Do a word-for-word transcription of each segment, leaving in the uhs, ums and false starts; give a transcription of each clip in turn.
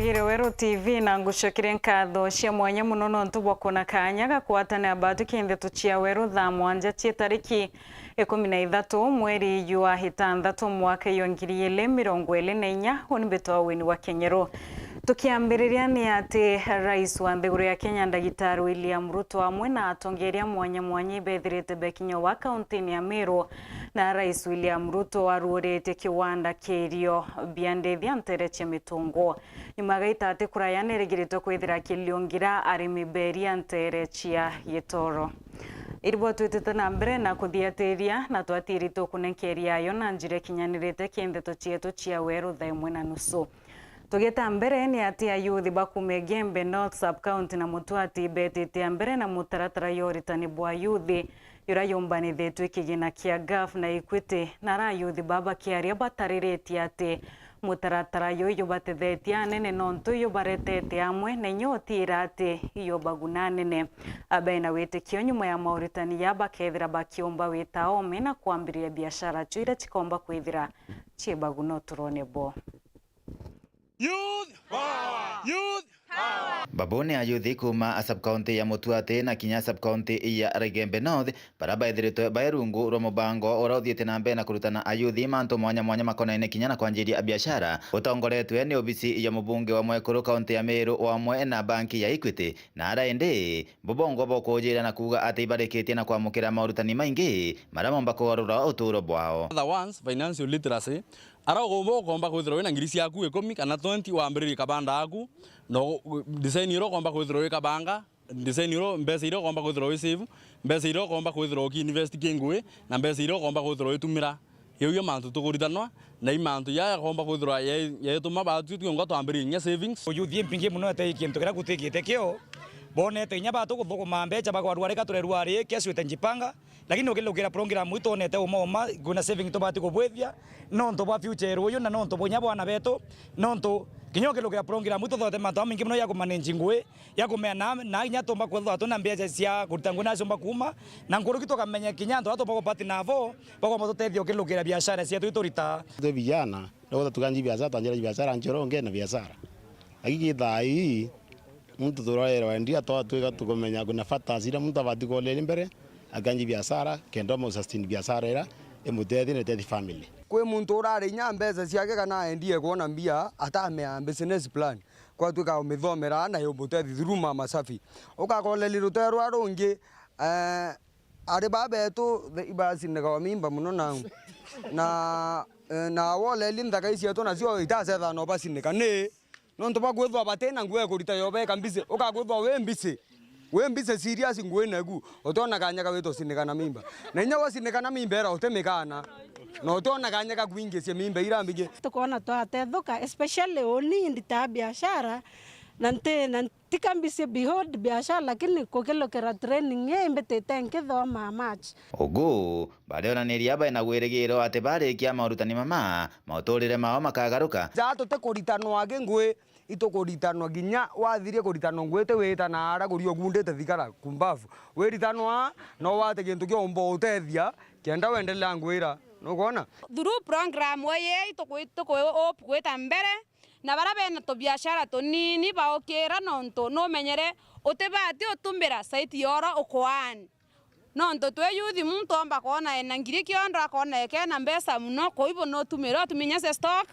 Gire Weru T V na ngucokeria nkatho cia mwanya mono nontu bwa kuona kaanya ga kugwatanira batu ki ndeto cia Weru thaa mwanja cia tariki ikumi na ithatu mweri jwa itanthatu mwaka iyo ngiri ili mirongo ili na inya. Uni mbitwa Winnie wa Kenyeru. Tukiambiriria ni ati Rais wa nthiguru ya Kenya Ndagitari William Ruto amwe na atongeria mwanya mwanya ibethirite bekinya wa kauntini ya Meru, na Rais William Ruto aruuritie kiwanda kia irio bia ndithi a ntere cia Mitungu. Nyuma gaita ati kuraya nirigiritwe kwithira kiliungira arimi beria ntere cia Gitoro. Iriboti itite na mbere na kuthiatiria na twatiri tukunenkeria ayo na njira ikinyanirite ki ndeto cietu cia Weru thaa imwe na nusu. Tugita mbere ni ati ayuthi ba kuma Igembe North Sub-County na Mutwati betite mbere na mutaratara ya uritani bwa ayuthi jura yumbanithitue kigina kia gaf na Equity, na ara ayuthi baba bakiaria batariritie ati mutaratara juju jubatethetie anene nontu jubaretete amwe na inya utiira ati jubaguna anene. Abena witikio nyuma ya mauritani ya bakethira bakiumba wita ome na kwambiriria biashara cio iria cikomba kwithira ciibaguna uturone bwo. Youth! Power! Youth! Babone ayuthi kuma sub-county ya Mutwati na kinya sub-county ya Igembe North, bara baithiritwe bai rungu rwa mubango uria uthiite na mbere na kurutana ayuthi mantu mwanya mwanya makonaine kinya na kwanjiria biashara, utongoretwe ni obisi ya mubunge wa mwekuru kaunti ya Meru, o amwe na banki ya Equity, na ara indi bo bongwa bokujira na kuuga ati ibarikitie na kwamukira maurutani maingi maria momba kugarura uturo bwao. Other ones, financial literacy, ara ukumba ukomba kwithirwa wina ngiri ciaku ikumi kana twenty wambiririe kabanda gaku, na u-, design iria ukomba kwithirwa wikabanga, design iria, mbeca iria ukomba kwithirwa wi save, mbeca iria ukomba kwithirwa uki invest ki ngui, na mbeca iria ukomba kwithirwa witumira. Iu io mantu tukuritanwa, na i mantu jaja komba kwithirwa ye-, yetuma baatu twionga twambiririe kinya savings. Ujuthie mpingi muno ete kintu kiria gutikite kio, bonete inya baatu kuthukuma mbeca bakwarua rika turerua ri kiaswite njipanga, lakini ukilukira program ii twonete uma uma, kwina saving tubati kubwithia, nontu bwa future yeru uyu na nontu bwa inya bwana betu, nontu kinya ukilukira program ii tuthote mantu jamaingi muno ya kumanage ngui, ya kumea na, na inya tumba kwithirwa twina mbeca cia kurita ngui na ciumba kuuma, na nkuruki tukamenya kinya antu aria tumba kupati nabo, bakomba tutethia ukilukira biashara cietu iturita. Twi vijana, nigwetha tukanji biashara, twanjira biashara nchoro nge na biashara. Lakini thaa ii, muntu turorerwa endia, twatwika tukumenya kuna factors iria muntu abati kuoneria mbere, akanji biashara, kenda mu sustain biashara iria imutethie na itethie family. Kwi muntu urari inya mbeca ciake kana aendie kwona mbia, atamea business plan. Kwatwika umithomera na yumutethi through Mama Safi. Ukakoneria rutere rwa rungi, eh, ari baba betu, the, ibacinikawa mimba muno nau. Na, eh, na woneria nthaka icietu nacio itacetha no bacinika. Ni nontu bwa kwithwa batina nguo ya kurita yo beka mbisi, ukakwithwa wi mbisi. Wi mbisi serious nguo inaku, utiona kanya ka wita ucinikana mimba. Na inya wacinikana mimba era utimikana, na utiona kanya ka kwingicia mimba ira mbingi. Tukona twatethuka, especially uni nditaa biashara, na nti, na ntika mbisi behold biashara, lakini kukilukira training ii mbitite nkithoma March. Ugu, barionaniria baina wirigiro ati barikia maurutani mama, mauturire mao makagaruka. Ja tutikuritanwa aki ngui, itukuritanwa kinya wathirie kuritanwa ngui ti wita na ara kuria ugundite thigara kumbavu. Wiritanwa no wate gintu kiumba utethia kenda wendelea ngwira. Nukwona? Through program ii, ituku-, ituku hope gwita mbere, na bara bena tubiashara tunini baukira, nontu numenyere utibati utumira site yoro ukoani. Nontu twi youth, muntu omba kwona ena ngiri kiondo, akona ekena mbeca muno, kwa hivyo no tumire, utuminye se stock,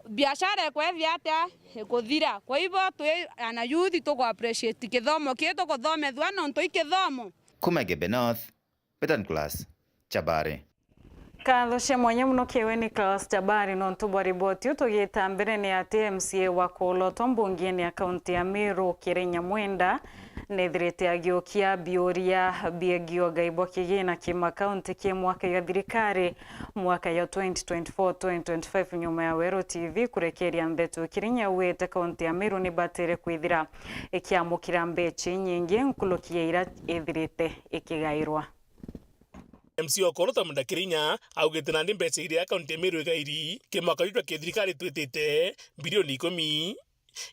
biashara ikwethia atia? Ikuthira. Kwa hivyo twi ana youth tuku appreciate kithomo kii tukuthomethua, nontu i kithomo. Kuma Igembe North, Betan Class, Chabari. Nkatho cia mwanya muno kiwe Nicholas Jabari nontu bwa riboti iu. Tugita mbere ni ati M C A wa kulotwa mbungiene ya kaunti ya Meru Kirenya Mwenda nethirite agiukia biuria biegio gai bwa kigina ki makaunti ki mwaka ya thirikari mwaka ya twenty twenty-four twenty twenty-five nyuma ya Weru T V kurekeria ndeto Kirenya augite kaunti ya Meru nibatire kwithira ikiamukira mbecha inyingi nkuruki ya iria ithirite ikigairwa. M C Okoro Tamunda Kirinya augite nandi mbecha iria kaunti ya Meru igairi ki mwaka juju jwa kithirikari twitite, bilioni ikumi,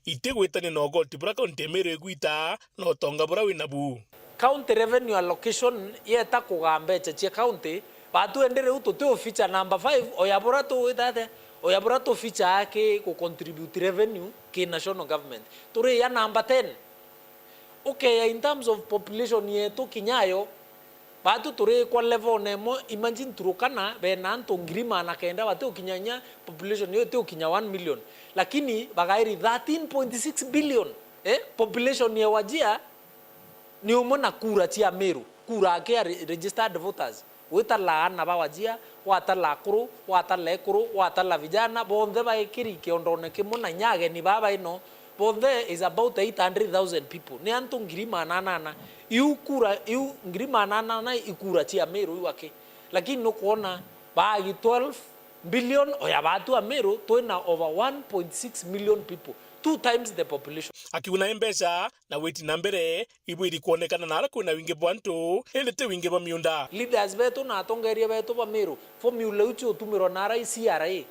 itigwitania na ugoti buria kaunti ya Meru igwita na utonga buria winabu. County revenue allocation yeta kugaa mbecha cia county, batu endi riu tuti uficha number five, oya buria tuwita atia, Oya bura tu feature ki ku contribute revenue ki national government. Turi ya number ten. Ukeya in terms of population yetu kinyayo, batu turi kwa level na imwe, imagine Turkana bena antu ngiri magana kenda bati ukinya inya, population yo iti ukinya one million. Lakini bagairi thirteen point six billion, eh, population ya Wajir ni umwe na kura cia Meru, kura aki ya re-, registered voters. Witala aana ba Wajir, watala akuru, watala ekuru, watala vijana, bonthe baikiri kiondone kimwe na inya ageni baa baino, bonthe is about eight hundred thousand people. Ni antu ngiri magana anana. Iu kura, iu ngiri magana anana i kura cia Meru iu aki. Lakini nukwona baagi twelve billion, oya batu a Meru, twina over one point six million people, two times the population. Akiuna i mbeca na witi na mbere, ibwiri kwonekana naara kwina wingi bwa antu, indi ti wingi bwa miunda. Leaders betu na atongeria betu ba Meru, formula iu ciutumirwa naara i C R A.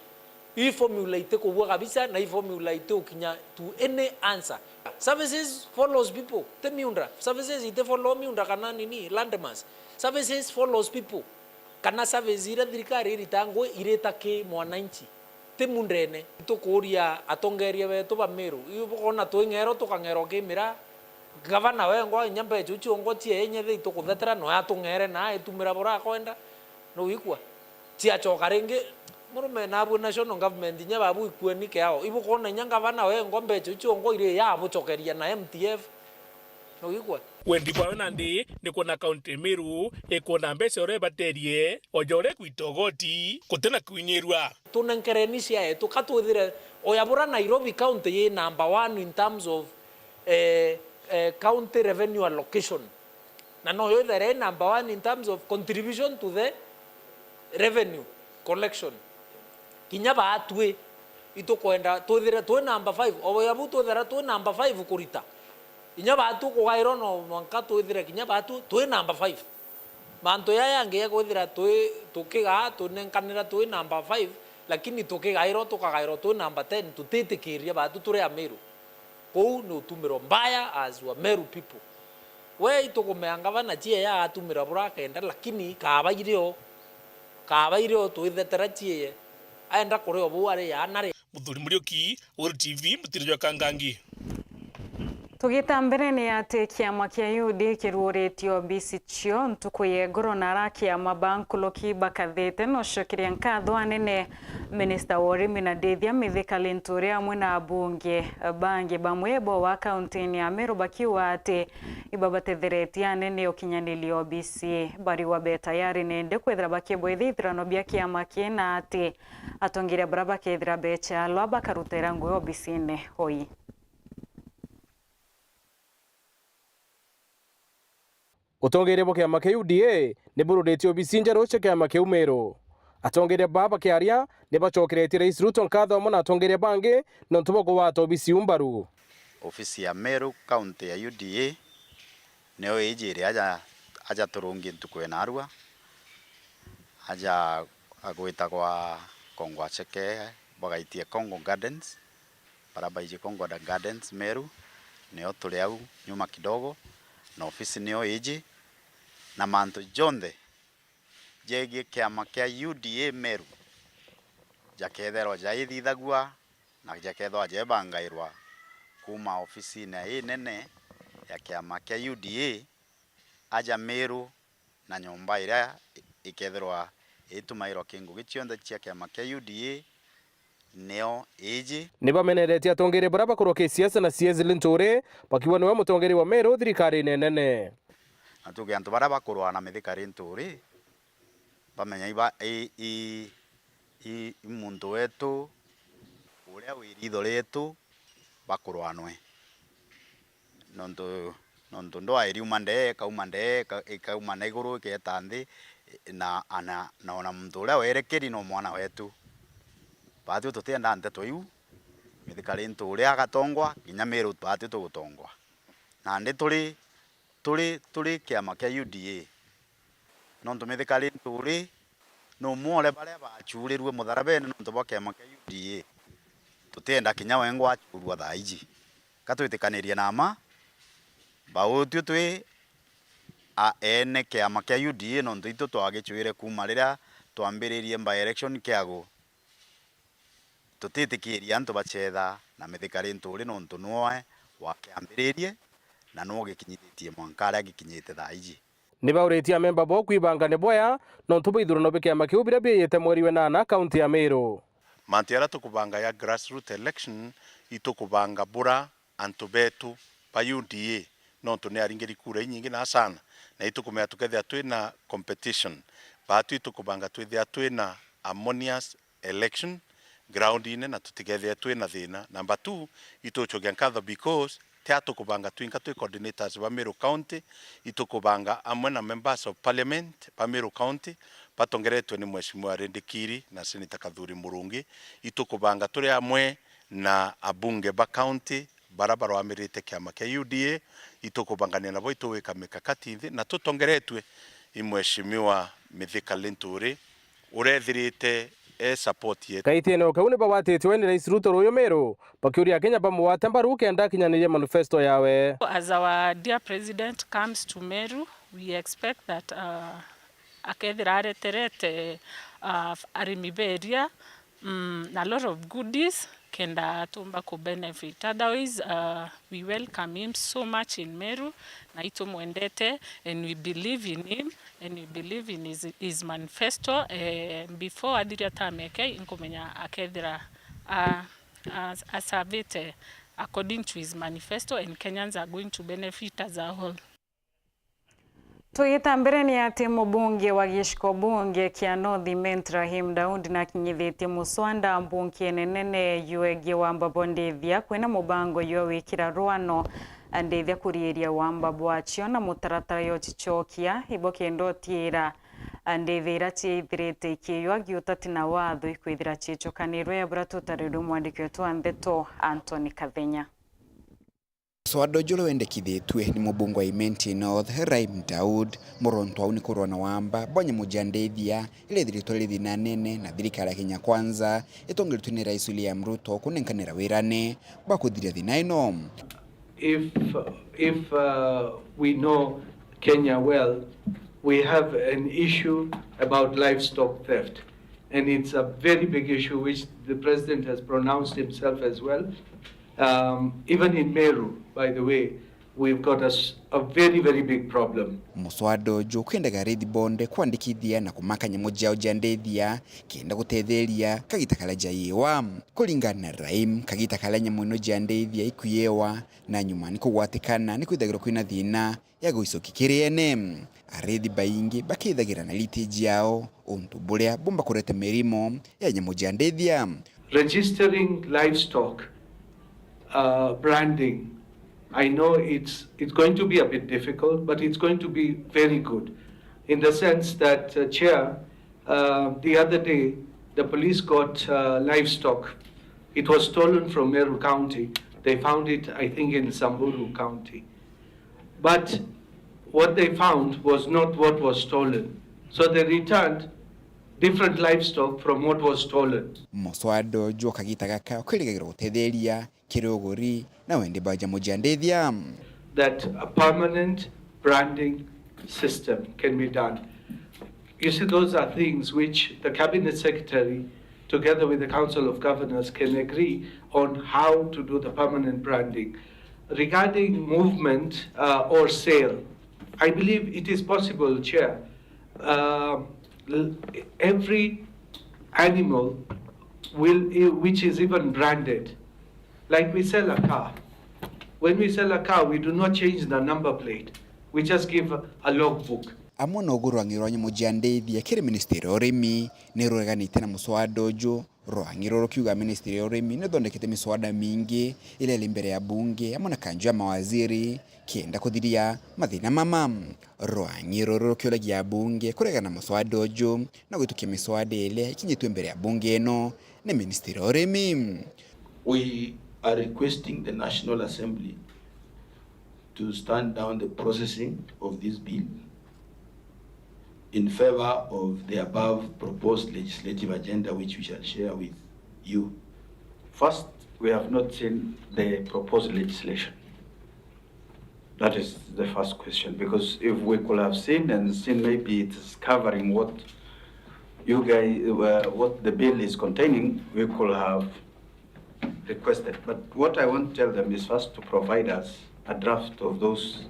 Ii formula itikubua kabisa, na ii formula itiukinya to any answer. Services follows people, ti miunda. Services iti follow miunda kana nini, landmass. Services follows people. Kana service iria thirikari irita ngui irita ki mwananchi, ti mundene. Itukuuria atongeria betu ba Meru, iu bukona twing'erwa tukang'erwa ki miraa, gavana wengwa inya mbeca iu ciongwa cieye inya iria itukuthetera, no atung'ere na aitumira bura akwenda, nuigua? Ciacoka ringi, murume nabu national government inya babu ikueni kiao, ibukona inya gavana wengwa mbeca iu ciongwa iri yabucokeria na M T F. Nuigua? Wendi bwawe nandi ni kwona kaunti ya Meru ikwona mbeca uria ibaterie, o ja uria ikwita ugoti, gutina kwinyirua. Tunenkereni ciaetu, ka twithire oya bura Nairobi county yi number one in terms of, eh, eh, county revenue allocation. Na noyo ithere i number one in terms of contribution to the revenue collection. Kinya baatwi, itukwenda twithire twi number five. O ya bu twithira twi number five kurita. Kinya baatwi kugairwa no mwanka twithire kinya baatwi twi number five. Mantu jaya jangi ja kwithira twi, tukigaa, tunenkanira twi number five, lakini tukigairwa, tukagairwa twi number ten, tutitikiria baatwi turi Amiru. Kuu ni utumiro mbaya as wa Meru people. We itukumea ngavana cieye agatumira bura akenda, lakini kabaire o, kabaire o twithetera cieye. Aenda kuria o buu ari yaana ri. Muthuri Muriuki, Weru T V, mutiri jwa Kangangi. Tugita mbere ni ati kiama kia U D A kiruuritie obisi cio ntuku ya iguru, na ara kiama ba nkuruki bakathite na ucokeria nkatho anene, minista wa urimi na ndithia, Mithika Linturi, amwe na abunge bangi bamwe bo wa kaunti-ini ya Meru, bakiuga ati ibabatetheretie anene ukinyaniria obisi. Bariuga be tayari nende kwithira bakibwithia ithurano bia kiama kii, na ati atongeria baria bakethira bechalwa bakarutira ngugi obisine oi. Utongeria bwa kiama kia U D A ni bururitie obisi njeru cia kiama kiu Meru. Atongeria baa bakiaria ni bacokeretie Rais Ruto nkatho amwe na atongeria bangi nontu bwa kugwata obisi iu mbaru. Ofisi ya Meru County ya U D A niyo ijiri aja, aja turungi ntuku ya narua, aja agwitagwa Kongwa Cheke, bagaitie Congo Gardens. Bara baiji Congo Gardens Meru, nio turi au nyuma kidogo, na ofisi nio iji, na mantu jonthe jegie kiama kia U D A Meru jaketherwa jaithithagua na jakethwa jebangairwa kuma ofisine inene ya kiama kia U D A aja Meru na nyomba iria ikethirwa itumairwa ki ngugi cionthe cia kiama kia U D A nio iji. Ni bameneretie atongeria baria bakurwa kisiasa na C S Linturi, bakiuga niwe mutongeria wa Meru thirikarine nene. Na tuge antu baria bakurwa na Mithika Linturi, bamenya iba, i, i, i, i muntu wetu, uria wi ritho rietu, bakurwa nwe. Nontu, nontu ndwaa iriuma ndee, ikauma ndee, ika-, ikauma na iguru, ikeeta nthi, na, ana, na ona muntu uria werekeri no mwana wetu. Baatwi tutienda nteto iu, Mithika Linturi agatongwa, kinya Meru baatwi tugutongwa. Nandi turi, turi, turi kiama kia U D A. Nontu Mithika Linturi ni umwe ore baria bachurirue mutharabene nontu bwa kiama kia U D A. Tutienda kinya wengwa achurua thaa iji. Ka twitikanirie na mma, bautwi twi a ene kiama kia U D A nontu itu twagichuire kuuma riria twambiririe by election kiagu. Tutitikiria antu bacetha na Mithika Linturi nontu nwoe wakiambiririe na nwo gikinyithitie mwanka aria gikinyite thaa iji. Ni bauritie amemba bo kwibanga ni bwea nontu bwa ithurano bi kiama kiu biria biiyite mweri wenana kaunti ya Meru. Mantu jaria tukubanga ja grassroot election, itukubanga bura antu betu ba U D A, nontu ni aringiri kura inyingi na sana, na itukumenya tukethira twina competition. Baatu itukubanga twithira twina harmonious election ground-ine na tutikethire twina thina. Number two, itucokia nkatho because ti a tukubanga twinka twi coordinators ba Meru County, itukubanga amwe na members of parliament ba Meru County batongeretwe ni Mheshimiwa Rindikiri na Senator Kathuri Murungi, itukubanga turi amwe na abunge ba county bara barugamirite kiama kia U D A, itukubangania nabo ituwika mikakati nthi na tutongeretwe i Mheshimiwa Mithika Linturi urethirite e support yetu. Kaitiene o kau ni bagwatitwe ni Rais Ruto ruuyu Meru bakiuria Akenya bamugwate mbaru kenda akinyanirie manifesto yawe. As our dear president comes to Meru, we expect that uh, akethira areterete uh, arimi beria mm, a lot of goodies kenda tumba ku benefit. Otherwise, uh, we welcome him so much in Meru na itumwendete and we believe in him and we believe in his, his manifesto. Eh, before athiria term yake inkumenya akethira uh, uh, aservite according to his manifesto and Kenyans are going to benefit as a whole. Tugita mbere ni ati mubunge wa giciko bunge kia North Imenti Rahim Daud nakinyithitie muswanda mbunge nene ne yuegie wamba bwa ndithia kwina mubango jwa wikira rwano ndithia kuriiria wamba bwacio na mutaratara jwa cicokia ibo kenda utiira ndithia ira ciithirite ikiiywa giutati na watho ikwithira ciicokanirwe. Bura tutarirwe mwandiki wetu wa ndeto Anthony Kathenya. Mswada uju uria wendekithitue ni mubunge wa Imenti North, Rahim Daud, murontu au ni kurwa na wamba bwa nyamu cia ndithia iria ithiritwe ri thina nene na thirikari ya Kenya Kwanza itongeretue ni Rais William Ruto kunenkanira wirane bwa kuthiria thina ino. If, if uh, we know Kenya well, we have an issue about livestock theft. And it's a very big issue which the president has pronounced himself as well. Um, even in Meru, by the way, we've got a, s- a very, very big problem. Muswada uju ukwendaga arithi bonthe kwandikithia na kumaka nyamu ciao cia ndithia kenda gutetheria kagita karia jaiiwa. Kuringana na Rahim, kagita karia nyamu ino cia ndithia ikwiiwa na nyuma ni kugwatikana ni kwithagirwa kwina thina ya guicokia kiri ene. Arithi baingi bakithagira na liti jiao untu buria bumba kureta mirimo ya nyamu cia ndithia. Registering livestock uh, branding, I know it's, it's going to be a bit difficult, but it's going to be very good in the sense that, uh, Chair, uh, the other day the police got uh, livestock. It was stolen from Meru County. They found it, I think, in Samburu County. But what they found was not what was stolen. So they returned different livestock from what was stolen. Muswada uju wa kagita gaka ukirigagirwa gutetheria kiri uguri na wendi bwa nyamu cia ndithia. That a permanent branding system can be done. You see, those are things which the cabinet secretary, together with the Council of Governors, can agree on how to do the permanent branding. Regarding movement uh, or sale, I believe it is possible, Chair. Uh, l- every animal will, which is even branded, like we sell a car. When we sell a car, we do not change the number plate. We just give a logbook. Amwe na ugu rwang'i rwa nyamu cia ndithia kiri ministry ya urimi ni rureganite na muswada uju. Rwang'i ruru rukiuga ministry ya urimi ni ithondekete miswada mingi iria iri mbere ya bunge amwe na kanju ya mawaziri kenda kuthiria mathina mama. Rwang'i ruru rukiuragia bunge kuregana na muswada uju na gwitukia miswada iria ikinyitue mbere ya bunge ino ni ministry ya urimi. We are requesting the National Assembly to stand down the processing of this bill in favor of the above proposed legislative agenda, which we shall share with you. First, we have not seen the proposed legislation. That is the first question, because if we could have seen and seen, maybe it is covering what you guys, uh, what the bill is containing, we could have requested. But what I want to tell them is first to provide us a draft of those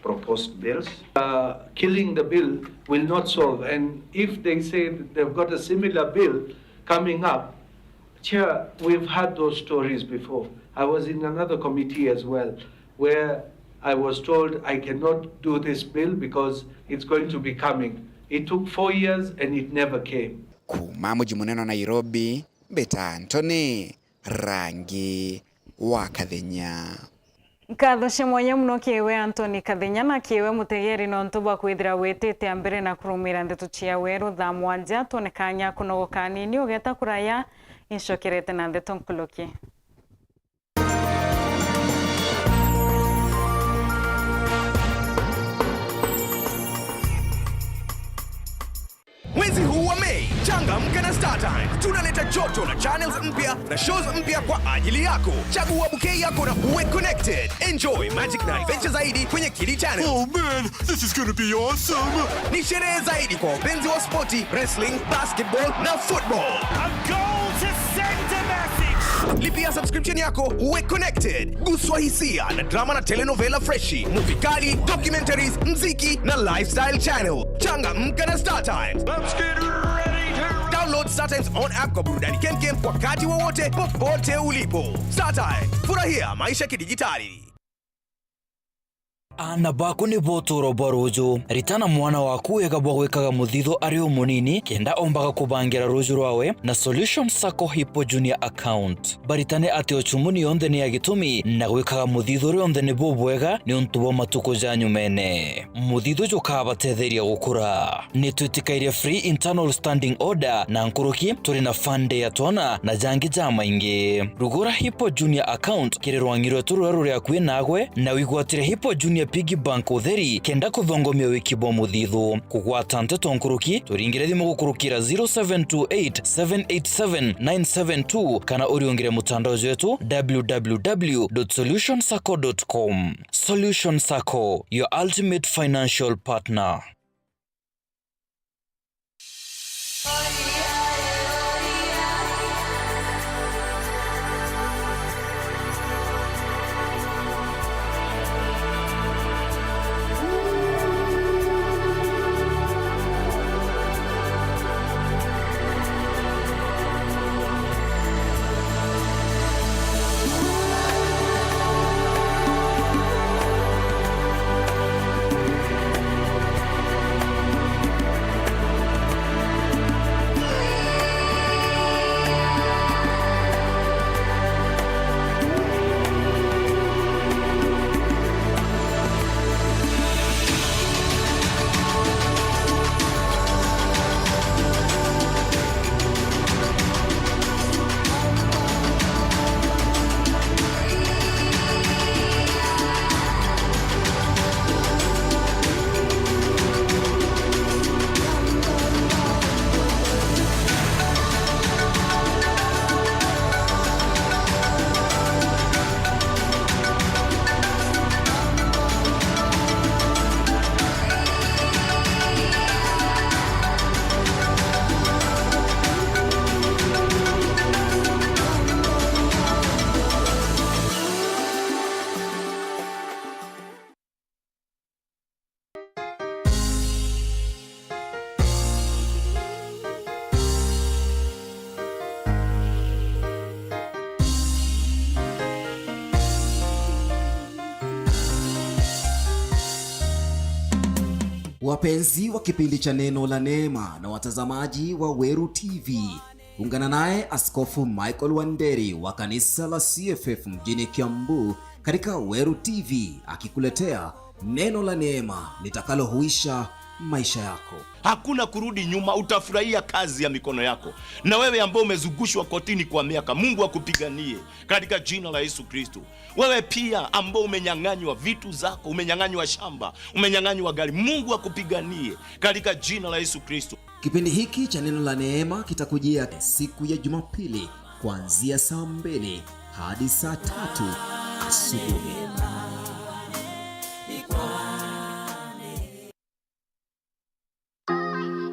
proposed bills. Uh, killing the bill will not solve. And if they say that they've got a similar bill coming up, Chair, we've had those stories before. I was in another committee as well, where I was told I cannot do this bill because it's going to be coming. It took four years and it never came. Kuuma muji munene wa Nairobi, mbita Anthony Rangi wa Kathenya. Nkatho cia mwanya mono kiri we Anthony Kathenya na kiri we mutegeri nontu bwa kwithira witite a mbere na kurumira ndeto cia weru thaa mwanja. Twone kanya kunogoka anini ugeta kuraya, incokerete na ndeto nkuluki. Mwezi huu wa Mei, changamka na StarTimes. Tunaleta joto na channels mpya na shows mpya kwa ajili yako. Chagua bouquet yako na uwe connected. Enjoy magic na adventure zaidi kwenye Kili Channel. Oh man, this is gonna be awesome! Ni sherehe zaidi kwa wapenzi wa spoti, wrestling, basketball na football. A goal to send a message. Lipia subscription yako, uwe connected. Guswa hisia na drama na telenovela freshi, movie kali, documentaries, mziki na lifestyle channel. Changamka na StarTimes. Let's get ready to download StarTimes on app kwa burudani kemkem wakati wowote, popote ulipo. StarTimes, furahia maisha kidijitali. Aana baku nibo utuuro bwa ruuju. Ritana mwana waku wega bwa gwikaga muthithu ari umunini, kenda ombaga kubangira ruuju rwawe na Solution Sacco Hippo Junior Account. Baritane ati uchumuni yonthe ni ya gitumi, na gwikaga muthithu rionthe ni bubwega niuntu bwa matuku ja nyumene. Muthithu jukabatetheria gukura. Ni twitikairie free internal standing order na nkuruki, turi na fund ya twana na jangi jamaingi. Rugura Hippo Junior Account kiri rwang'i rwetu ruria ruri akui nagwe, na wigwatire Hippo Junior Piggy Bank utheri kenda kuthongomia wiki bwa muthithu. Kugwata nteto nkuruki, turingire thimu gukurukira zero seven two eight, seven eight seven, nine seven two kana uriungire mutandao jwetu w w w dot solution sacco dot com. Solution Sacco, your ultimate financial partner. Wapenzi wa kipindi cha Neno la Neema na watazamaji wa Weru T V, ungana naye Askofu Michael Wanderi wa kanisa la C F F mjini Kiambu katika Weru T V akikuletea neno la neema litakalohuisha maisha yako. Hakuna kurudi nyuma, utafurahia kazi ya mikono yako. Na wewe ambao umezungushwa kotini kwa miaka, Mungu akupiganie katika jina la Yesu Kristo. Wewe pia ambao umenyang'anywa vitu zako, umenyang'anywa shamba, umenyang'anywa gari, Mungu akupiganie katika jina la Yesu Kristo. Kipindi hiki cha Neno la Neema kitakujia siku ya Jumapili kuanzia saa mbili hadi saa tatu asubuhi.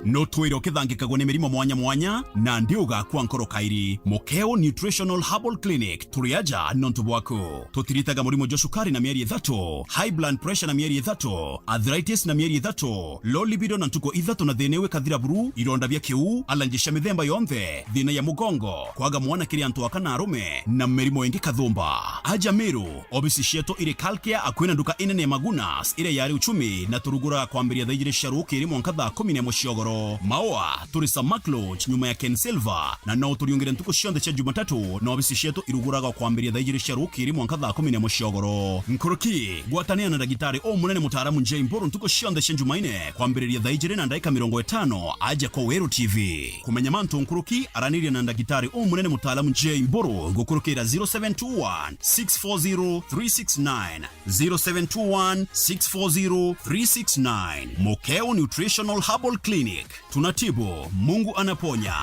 No twire ukithangikagwa ni mirimo mwanya mwanya, na ndi ugakua nkoro kairi. Mukeo Nutritional Herbal Clinic, turi aja nontu bwaku. Tutiritaga murimo jwa cukari na mieri ithatu, high blood pressure na mieri ithatu, arthritis na mieri ithatu, low libido na ntuku ithatu na thina iu ikathira buru, ironda bia kiu, allergy cia mithemba yonthe, thina ya mugongo, kwaga mwana kiri antu aka na arume, na mirimo ingi kathumba. Aja Meru, obisi cietu iri Kalkia, akui na nduka inene ya Magunas, iria yari Uchumi, na turuguraga kwambiria thaa ijiri cia rukiri mwanka thaa kumi na imwe cia ugoro. Maua, turi Samak Lodge, nyuma ya Ken Silver, na no uturiungire ntuku cionthe cia Jumatatu, na obisi cietu iruguraga kwambiria thaa ijiri cia rukiri mwanka thaa kumi na imwe cia ugoro. Nkuruki, gwatanira na ndagitari umunene mutaaramu Jay Mburu ntuku cionthe cia Jumaine, kwambiriria thaa ijiri na ndaika mirongo itano, aja kwa Weru T V. Kumenya mantu nkuruki, araniria na ndagitari umunene mutaaramu Jay Mburu gukurukira zero seven two one, six four zero, three six nine, zero seven two one, six four zero, three six nine. Mukeo Nutritional Herbal Clinic. Tunatibu, Mungu anaponya.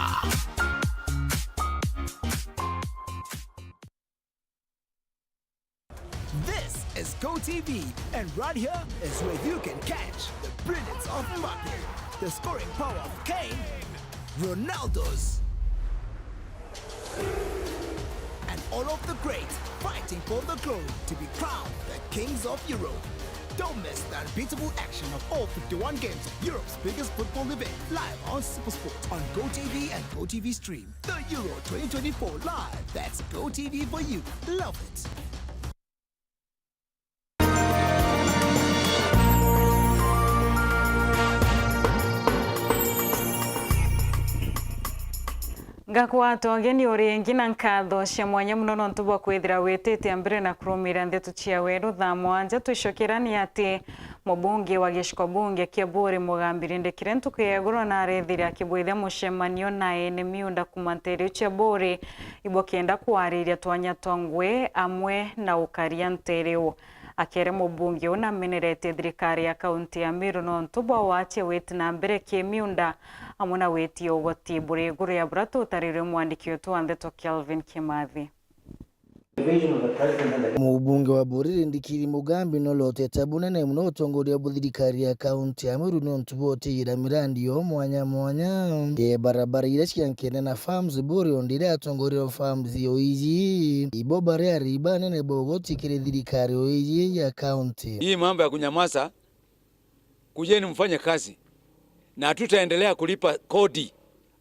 This is Go T V, and right here is where you can catch the brilliance of Mbappe, the scoring power of Kane, Ronaldo's, and all of the greats fighting for the glory to be crowned the kings of Europe. Don't miss the unbeatable action of all fifty-one games, Europe's biggest football event, live on SuperSport on Go T V and Go T V Stream. The Euro twenty twenty-four live. That's Go T V for you. Love it. Ngakwata ugeni uri ingi na nkatho cia mwanya muno nontu bwa kwithira witite mbere na kurumira ndeto cia weru thaa mwanja. Twicokera ni ati mubunge wa giciko bunge kia Buuri Mugambi Rindikiri ntuku ya iguru narethiria akibwithia mucemanio na ene miunda kuma nteere iu cia Buuri ibo kenda kwariria twanya twa ngui amwe na ukaria nteere iu. Akere mubunge uu nameneretie thirikari ya kaunti ya Meru nontu bwa wache witi na mbere kimiunda amwe na witi ugoti buri iguru ya bura tutarirwe mwandiki wetu wa ndeto Kelvin Kimathi. Mubunge wa Buuri Rindikiri Mugambi nolotete bunene muno utongoria bwa thirikari ya kaunti ya Meru nontu bwa utiyira mirandi yo mwanya mwanya. E barabara iria ciankene na farms Buuri ondire atongoria o farms o iji. Ibo bari ari banene bogoti kiri thirikari o iji ya kaunti. Hii mambo ya kunyamaza, kujeni mfanye kazi na hatutaendelea kulipa kodi.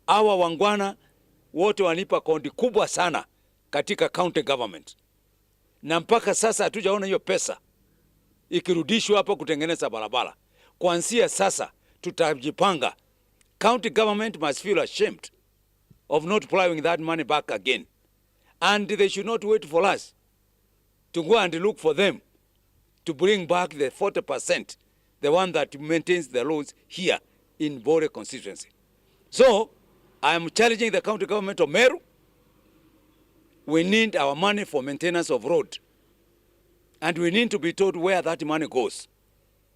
Hawa wangwana wote wanalipa kodi kubwa sana katika county government, na mpaka sasa hatujaona hiyo pesa ikirudishwa hapa kutengeneza barabara. Kuanzia sasa tutajipanga. County government must feel ashamed of not plowing that money back again. And they should not wait for us to go and look for them to bring back the forty percent, the one that maintains the roads here in Buuri constituency. So, I am challenging the county government of Meru. We need our money for maintenance of road. And we need to be told where that money goes.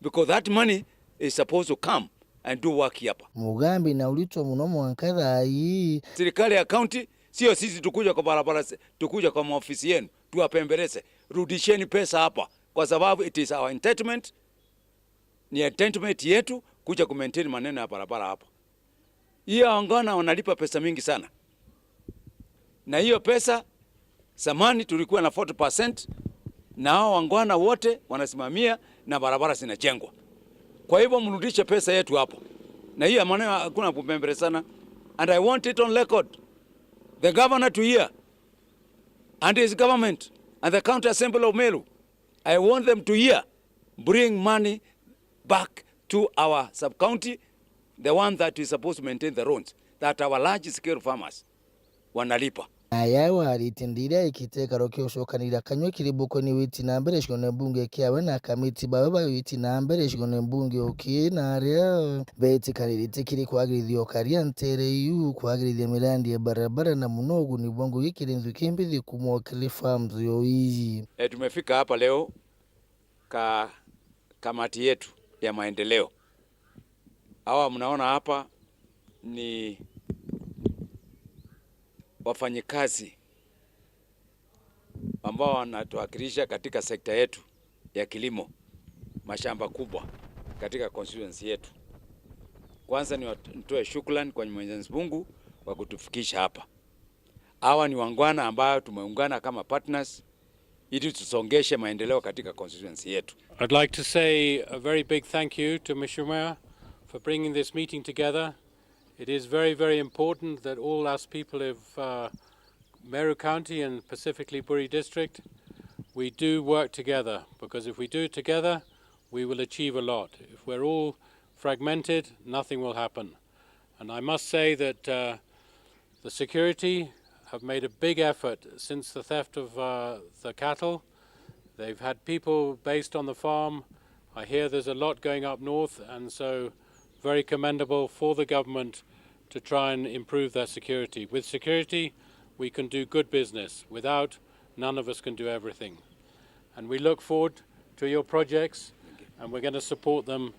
Because that money is supposed to come and do work hapa. Mugambi na uritwa muno mwanka thaa ii. Serikali ya county, sio sisi tukuja kwa barabara, tukuja kwa maofisi yenu, tuwapembeleze. Rudisheni pesa hapa, kwa sababu it is our entitlement, ni entitlement yetu kuja kumaintain maneno ya barabara hapa. Hiyo wangwana wanalipa pesa mingi sana. Na hiyo pesa, zamani tulikuwa na forty percent, na hao wangwana wote wanasimamia na barabara zinajengwa. Kwa hivyo mrudishe pesa yetu hapo. Na hiyo maneno hakuna kupembelezana. And I want it on record. The governor to hear. And his government. And the county assembly of Meru. I want them to hear. Bring money back to our sub-county, the one that is supposed to maintain the roads, that our large-scale farmers wanalipa. Aya warite ndira ikite karo kia ucokanira kanyua kiri buko ni witi na mbere cione mbunge kiawe na kamiti bawe ba witi na mbere cione mbunge uki na aria betikanirite kiri kwagirithia ukaria ntere iu, kwagirithia mirandi ya barabara na muno uguni bwa ngugi kiri nthuki mbithi kumwa kiri farms yo iji. E, tumefika hapa leo ka kamati yetu ya maendeleo. Hawa mnaona hapa ni wafanyikazi ambao wanatuwakilisha katika sekta yetu ya kilimo, mashamba kubwa katika constituency yetu. Kwanza ni wat-, nitoe shukrani kwa Mwenyezi Mungu kwa kutufikisha hapa. Hawa ni wangwana ambao tumeungana kama partners ili tusongeshe maendeleo katika constituency yetu. I'd like to say a very big thank you to Mheshimiwa for bringing this meeting together. It is very, very important that all us people of, uh, Meru County and specifically Buri District, we do work together, because if we do it together, we will achieve a lot. If we're all fragmented, nothing will happen. And I must say that, uh, the security have made a big effort since the theft of, uh, the cattle. They've had people based on the farm. I hear there's a lot going up north, and so very commendable for the government to try and improve their security. With security, we can do good business. Without, none of us can do everything. And we look forward to your projects, and we're gonna support them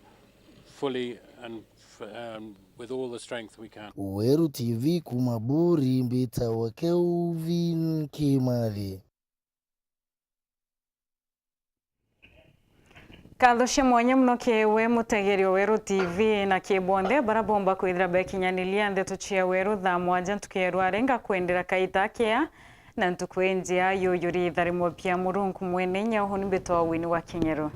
fully and f-, um, with all the strength we can. Weru T V kuma Buri, mbitawa Kelvin Kimathi. Nkatho cia mwanya mono kii we mutegeri o Weru T V na kii bonthe baria bomba kwithira bekinyaniria ndeto cia Weru thaa mwanja ntuku ya rware. Ngakwendera kaita kea na ntuku injea. Yuyu ri itharimo bia Murungu mwene inya, uuni mbitwa Winnie wa Kinyeru.